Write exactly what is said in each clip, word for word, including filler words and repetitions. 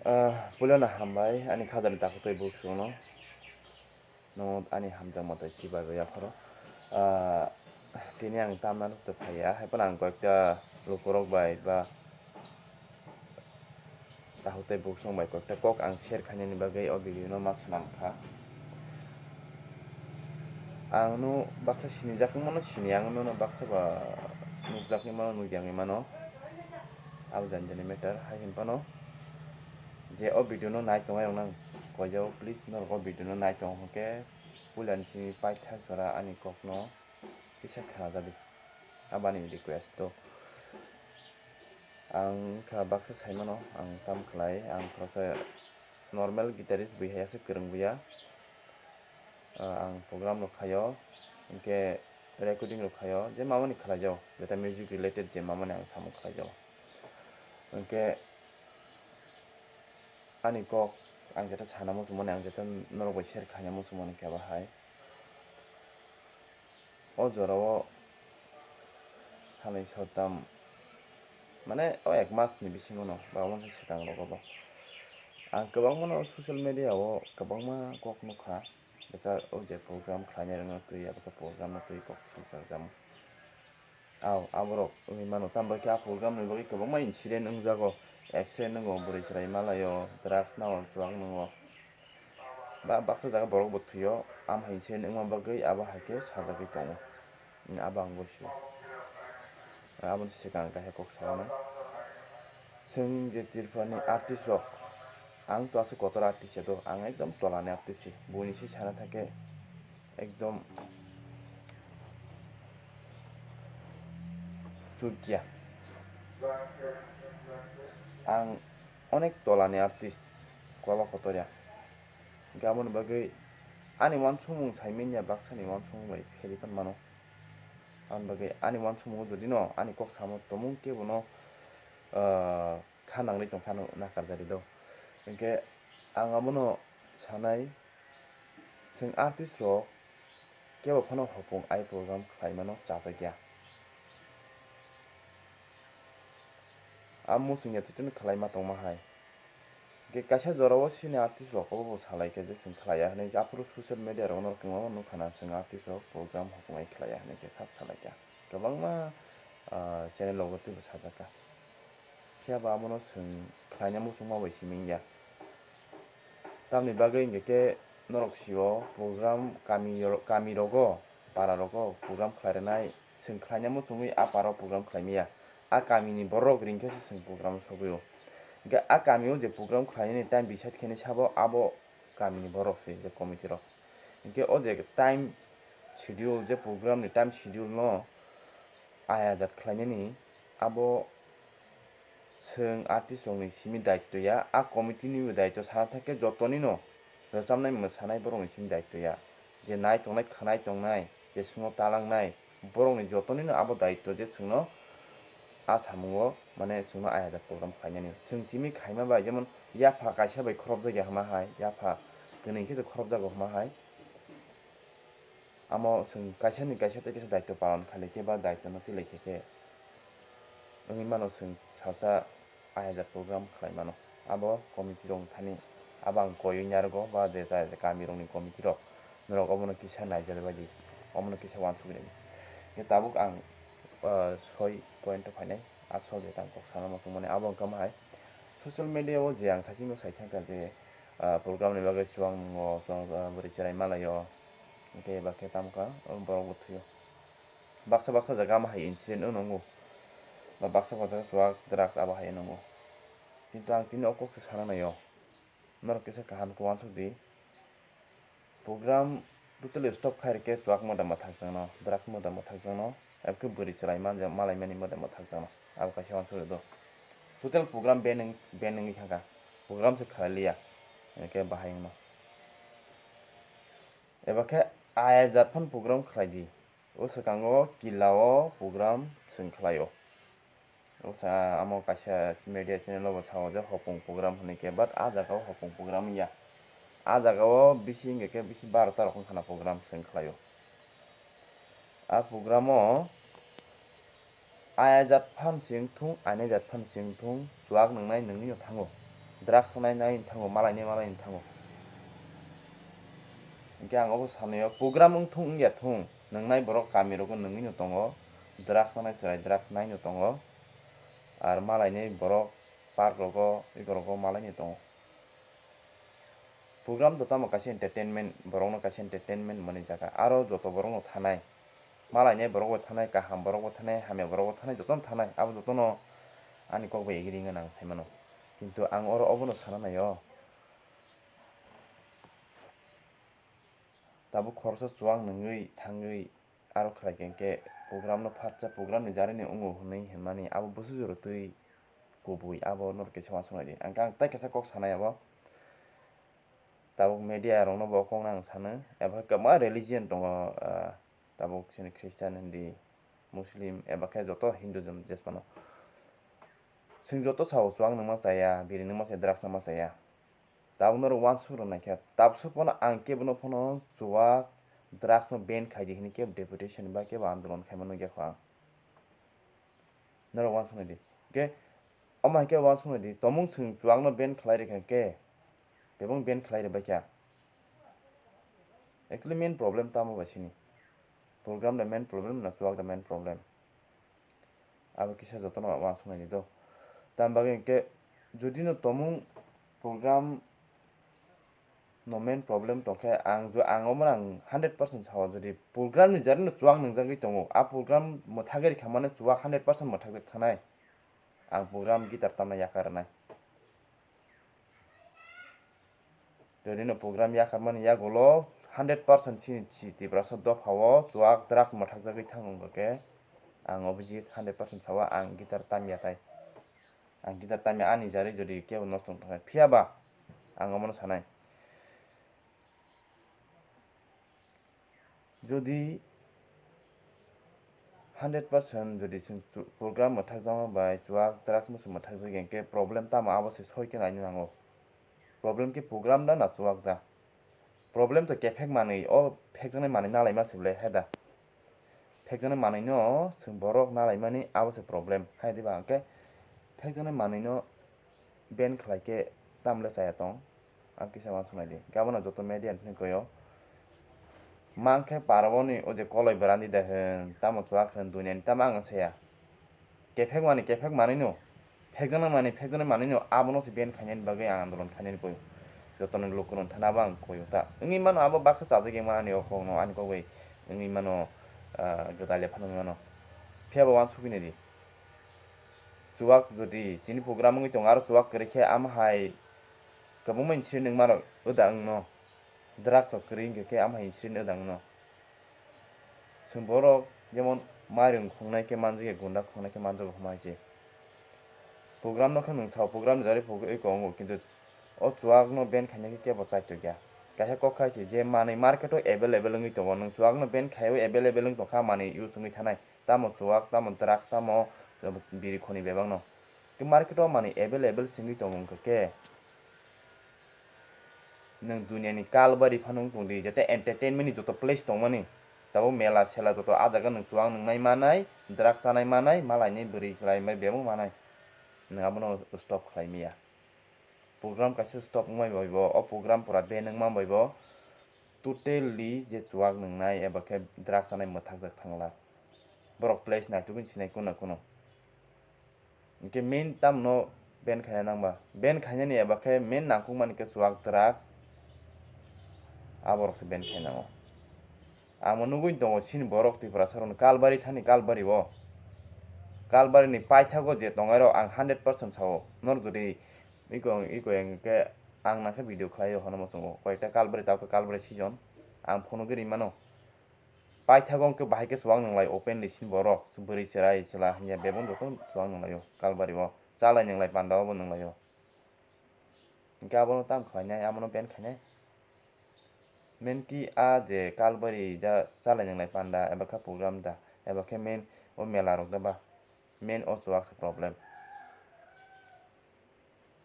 Ah, puilano hambai ani khajani takhuk tei bukhuk songno. No ani hamjakma tei chibai bai yapharo. Ah, tini ang tamna nukte phaiya, hai phano ang koyekta lukurok bai ba takhuk tei bukhuk song bai koyekta kok ang share khainani bagwi o video no ma swnam kha. Ang no baksa sinijak wngmano sini, ang no baksa ba nukjak wngmano nukya wngmano. Abo jani jani matter, hai hwnphano je o video no nai tongnai rok nang koijago, please norok o video no nai tong hwnkhe puilani simi paithak jora ani kok no kisa khnajadi, aboni request o. Ang wngkha baksa saimano, ang tam khlai, ang khoroksa normal guitarist bui hai aswk kwrwng buya. Ah, ang program rok khaio, hinkhe recording rok khaio, je mamani khlaijago, jeta music related je mamani ang samung khlaijago. Hinkhe ani kok ang jeta sana muchungmani, ang jeta norok bai share khaina muchungmani khe bahai. O jorao salai saltam, mane o ek mas ni bisingo no ba omo swkang rogo bo ang kwbangma no social media o kwbangma kok nukha, beta o je program khlainai rokno twi, abo khe program no twi kok swngchar jamo. Aw, aborok wngwi mano, tamo khe a program ni bagwi kwbangma incident wngjago, accident wngo, bwrwi chwrai malaio, drugs nao chuak nwngo. Ba baksa jaga borok bo thwio, am hai incident wngma bagwi abo hai khe sajagwi tongo. Abo ang bo sio. Aboni swkang kaisa kok saui mano. Chwng je Tripura ni artist rok, ang to aswk kotor artist ya do, ang ekdom tola ni artist se. Buini se sana thang khe ekdom chukya. Ang onek tola ni artist, kola kotor ya. Hinkhe aboni bagwi ani uansukmung sai manya, baksa ni uansukmung bai pherwi pan mano. Aboni bagwi ani uansukmung jodi no ani kok samo tongmung kebo no, ah, kha nangwi tong kha no nakar jari do. Hinkhe ang abono sanai, chwng artist rok kebo phano hopung ai program khlai mano chajak ya. A muchung ya twi twi khlai ma tongma hai. Hinkhe kaisa jora o sini artist rok obo bo salai kha je chwng khlai ya hinwi, aphuru social media rok no kwbangma nukha na chwng artist rok program hopung ai khlai ya hinwi khe sab salai kha. Kwbangma, ah, channel rogo twibo sajak kha. Phiya ba abono chwng khlaina muchungma bai simi wngya. Tamni bagwi hinkhe khe norok sio program kami ro-, kami rogo, para rogo program khlai rwnai, chwng khlaina muchungwi a para o program khlai maya. A kami ni borok ring khe se chwng program o sogwi o. Hinkhe a kami o je program khlainani time decide khainai sabo abo kami ni borok se je committee rok. Hinkhe o je time schedule, je program ni time schedule no ayajat khlainani abo chwng artist rokni simi daityo ya, a committee nibo daityo sana thang khe jotonino rwchabnai mwsanai borokni simi daityo ya. Je nai tongnai, khwnai tongnai, je chwngno talangnai, borokni jotonino abo daityo je chwngno a samungo, mane, chwngno ayajak program khlainani. Chwng simi khaima bai, jemon yapha kaisa bai khorobjak ya hwnma hai, yapha kwnwi khe se khorobjago hwnma hai. Amo chwng kaisa ni kaisa tei kaisa daityo palon khailai khe ba daityo no twilai khe khe wngwi mano, chwng salsa ayajak program khlai mano. Abo committee rok thani abo ang koiwi narwgo ba je ja kami rokni committee rok, norok omono kisa naijak bai di, omono kisa uansukwi nai di. Hwnkhe tabuk ang, ah, soi point o phainai, asol je tang kok sana muchungmani abo wngkha hai social media o je ang thaichingno sai thangkha je, ah, program ni bagwi chuang nungo, chuang, ah, bwrwi chwrai malaio, hwnkhe eba khe tamo kha borok bo thwio. Baksa baksa jaga ama hai incident wng nungo, ba baksa baksa jaga chuak drugs abo hai nungo. Kintu ang tini o kok se sana naio, norok kisa kaham khe uansuk di. Program totally stop khai rwkhe chuak moda mwthakjakno, drugs moda mwthakjakno, abo khe bwrwi chwrai manja-, malaimani moda mwthakjakno, abo kaisa uansuk rwdo. Total program ban wng-, ban wngwi thangkha, program se khlai liya, hwnkhe bahai wngno. Eba khe ayajat phano program khlai di. O swkango kila o program chwng khlai o. O sa amo kaisa media channel o bo sao je hopung program hinwi khe, but a jaga o hopung program wngya. A jaga o bisi wngya khe bisi barota rok wngkha na program chwng khlai o. A program o ayajat phan sing thung, ainajat phan sing thung, chuak nwngnai nungwi no thango. Drugs nai nai thango, malai nai malai thango. Hingke ang obo sanai o program wng thung wngya thung, nwngnai borok kami rogo nwngwi no tongo, drugs nai chwrai drugs nai no tongo, ar malai nai borok park rogo, eko rogo malai no tongo. Program to tamo kaisa entertainment, borokno kaisa entertainment mani jaga. Aro joto borokno thanai, malainai borokbo thanai, kaham borokbo thanai, hamya borokbo thanai, jotono thanai. Abo jotono ani kok bai agree wngna nang sai mano. Kintu ang oro obono sana nai o. Tabuk khoroksa chuwak nwngwi thangwi aro khlai khe, hwnkhe program no phatsa, program ni jarani wngo hwnwi hwnmani abo bwswk jora twi kubui, abo norok kisa uansuk nai di. Ang khe ang tei kaisa kok sanai abo. Tabuk media rokno bo kok no ang sano, abo hai kwbangma religion tongo, ah, tabuk chini Christian, Hindi, Muslim, eba khe joto Hinduism jesphano. Chwng joto sao chuwak nwngma chaya, biri nwngma chaya, drugs nwngma chaya. Tabuk norok uansuk rwna khe, tabuk phano ang kebono phano chuwak, drugs no ban khai di hwnwi kebo deputation bai kebo andolon khaima nukya kho ang. Norok uansuknai di. Hwnkhe omo hai khe uansuknai di, tomung chwng chuwakno ban khlai rwkha hwnkhe, bebak ban khlai rwbaikha. Actually main problem tamo bai sini. Program da main problem na chuwak da main problem. Abo kisa jotono uansuknai di do. Tam bagwi hwnkhe jodi no tomung program no main problem tongkhe ang jo, ang omo ang hundred percent sao, jodi program ni jarino chuwak nwngjagwi tongo, a program mwthagwi rikha mane chuwak hundred percent mwthakjak thanai, ang program guitar tamna yakar rwnai. Jodi no program yakar mani yagulo hundred percent chini chi Tiprasa dophao chuwak drugs mwthakjagwi thango hwnkhe ang obijit hundred percent sao, ang guitar tamya tai. Ang guitar tamya ani jarwi jodi kebo nosto wng thangkha, phiya ba ang omono sanai. Jodi hundred percent jodi chwng chu-, program mwthakjakma bai chuwak drugs mwswk mwthakjagwi hwnkhe problem tamo abo se soi khe naina nango. Problem khe program da na chuwak da? Problem to kephek manwi, o phekjaknai manwi nalaima se ble hai da? Phekjaknai manwino chwng borok nalaimani abo se problem. Hai diba hwnkhe phekjaknai manwino ban khlai khe tamle chaya tong? Ang kisa uansuk nai di. Gabana joto media ni thani koyo. Mang khe paraboni o je koloi berandi de hwn, tamo chuwak hwn, duniani tamo ang saya. Kephek mani, kephek manwino. Phekjaknai mani, phekjaknai manwino abono se ban khainani bagwi ang andolon khainani koi. Jotoni lukurokni thani abo ang koi ta. Wngwi mano abo baksa chajak ya mani o kokno ani kok bai wngwi mano, ah, gwdal ya phano wngwi mano. Phiya bo uansukwi nai di. Chuwak jodi tini program wngwi tongo, aro chuwak kwrwi khe amo hai kwbangma incident wngmarok wda wngno. Drugs rok kwrwi wngkha khe amo hai incident wda wngno. Chwng borok jemon mairung khongnai khe manjakya, gunda khongnai khe manjago hwnma hai se. Program no khe nwng sao, program ni jari pogwi tongo, kintu o chuwak no ban khaina khe kebo chaitokya. Kaisa kok khai se je manwi market o available wngwi tongo, nwng chuwak no ban khaiwi available wng tongkha, manwi use wngwi thanai. Tamo chuwak, tamo drugs, tamo biri khoni bebak no. Khe market o manwi available singwi tongo wngkha khe. Nwng duniani kalbari phano wng tong di, jete entertainment ni joto place tongmani, tabuk mela sela joto ah jaga nwng chuwak nwngnai manai, drugs chanai manai, malainai bwrwi chwlai bai bebak manai. Nwng abono stop khlai maya. Program kaisa stop wngmai bai bo, o program pura ban wngma bai bo, totally je chuwak nwngnai eba khe drugs chanai mwthakjak thangla. Borok place naitugwi sinai kuno kuno. Hwnkhe main tamno ban khaina nangba? Ban khainani eba khe main nangkukmani khe chuwak drugs, aborokse ban khainango. Ang bo nugwi tongo chini borok Tiprasa rokni kalbari thani kalbari o. Kalbari ni paithago je tongnai rok ang hundred percent sao. Nor jodi iko, iko hwnkhe ang nangkhe video khlaio hwnwi muchungo. Koyekta kalbari tabukhe kalbari season. Ang phunugwi ri mano. Paithago hwnkhe bahai khe chuwak nwnglai openly chini borok. Bwrwi chwrai chwla hinya bebak joto chuwak nwnglaio kalbari o. Chalai nwnglai panda o bo nwnglaio. Hwnkhe abono tamo khlainai, abono ban khainai. Main khe a je kalbari ja chalai nwnglai panda, eba khe program da, eba khe main o mela rok da ba, main o chuwak se problem.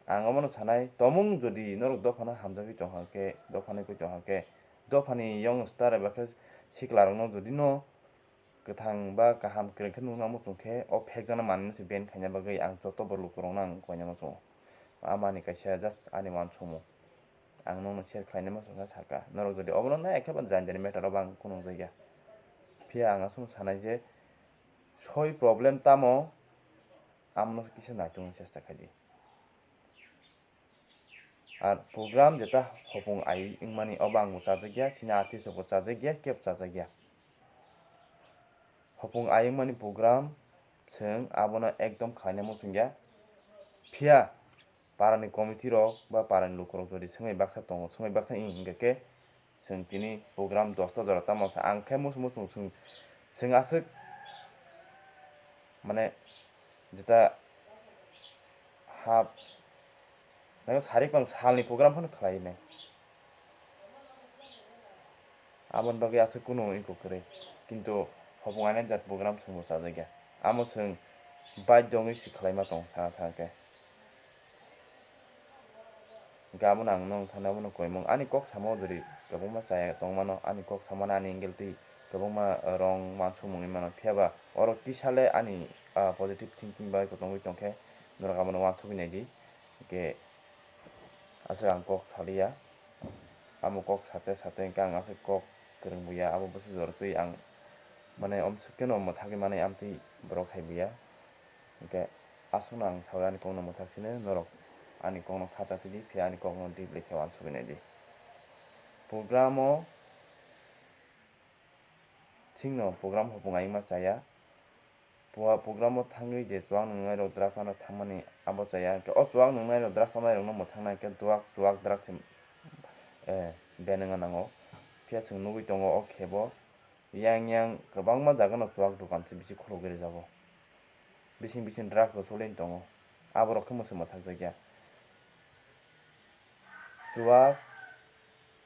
Ang omono sanai, tomung jodi norok dophano hamjagwi tongkha khe, dophano khe tongkha khe, dophani young star eba khe sikla rokno jodi no kwthang ba kaham kwrwng khe nukna muchung khe, o phekjaknai manwino se ban khaina bagwi ang joto bo lukurokno ang koina muchungo. Amani kaisa just ani uansukmung. Ang nokno share khlainai muchungkha sakha. Norok jodi obono nai khe ba jani jani matter o bo ang kunung jakya. Phiya ang aswk sanai je soi problem tamo, amono kisa naitungni chesta khaidi. Ar program jeta hopung ai wngmani obo ang bo chajakya, chini artist rok bo chajakya, kebo chajakya. Hopung ai wngmani program chwng abono ekdom khlaina muchungya. Phiya parani committee rok ba parani lukurok jodi swngwi baksa tongo, swngwi baksa wng hwnkhe khe chwng tini program dosta jora tamo sa ang khe muchung muchung chwng, chwng aswk mane jeta hap nang sarik pang salni program phano khlai nai. Aboni bagwi aswk kunu iko kwrwi. Kintu hopung aina jat program chwngbo chajakya. Amo chwng baidyo wngwi si khlaima tong sana thangkhe. Hwnkhe abono ang nong thani abono koimung. Ani kok samo jori kwbangma chaya tongmano, ani kok samano ani angle twi kwbangma wrong uansukmung wngwi mano. Phiyaba oro kisa le ani, ah, positive thinking bai kwtwngwi tongkhe norok abono uansukwi naidi. Hwnkhe aswk ang kok saliya. Amo kok sate sate hwnkhe ang aswk kok kwrwng buya, abo bwswk jora twi ang mane omswk kheno mwthagwi manai amtwi borok hai buya. Hwnkhe aswkno ang saui ani kokno mwthak sino norok ani kokno kha ta tidi, phiya ani kokno deeply khe uansugwi naidi. Program o chwngno program hopung aima chaya. Pua program o thangwi je chuwak nwngnai rok drugs ano thangmani abo chaya. Hwnkhe o chuwak nwngnai rok drugs anai rokno mwthangna hwnkhe duak chuwak drugs se, eh, ban wngna nango. Phiya chwng nugwi tongo o khe bo yang yang kwbangma jaga no chuwak dokan se bisi khulugwi rijabo. Bising bising drugs bo soliwi tongo. Aborok khe mwswk mwthakjakya. Chuwak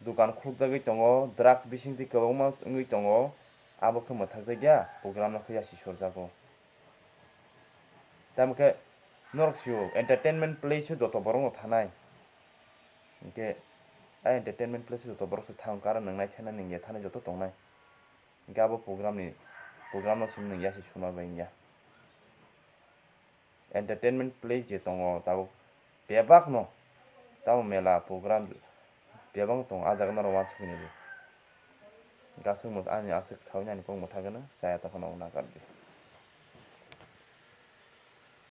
dokan khulukjagwi tongo, drugs bisingtwi kwbangma wngwi tongo, abo khe mwthakjakya, program no khe yasi sorjago. Tamo khe norok sio entertainment place o joto borok no thanai. Hwnkhe a entertainment place o joto borok se thang kara nwngnai thanai nungya thanai joto tongnai. Hwnkhe abo program ni, program no simi nungya se suma bai wngya. Entertainment place je tongo tabuk bebak no tamo mela program bebak no tongo, ah jaga norok uansuknai di. Gaswk masa ani aswk saui nani kok mwthagwi no chaya tongphano nakardi.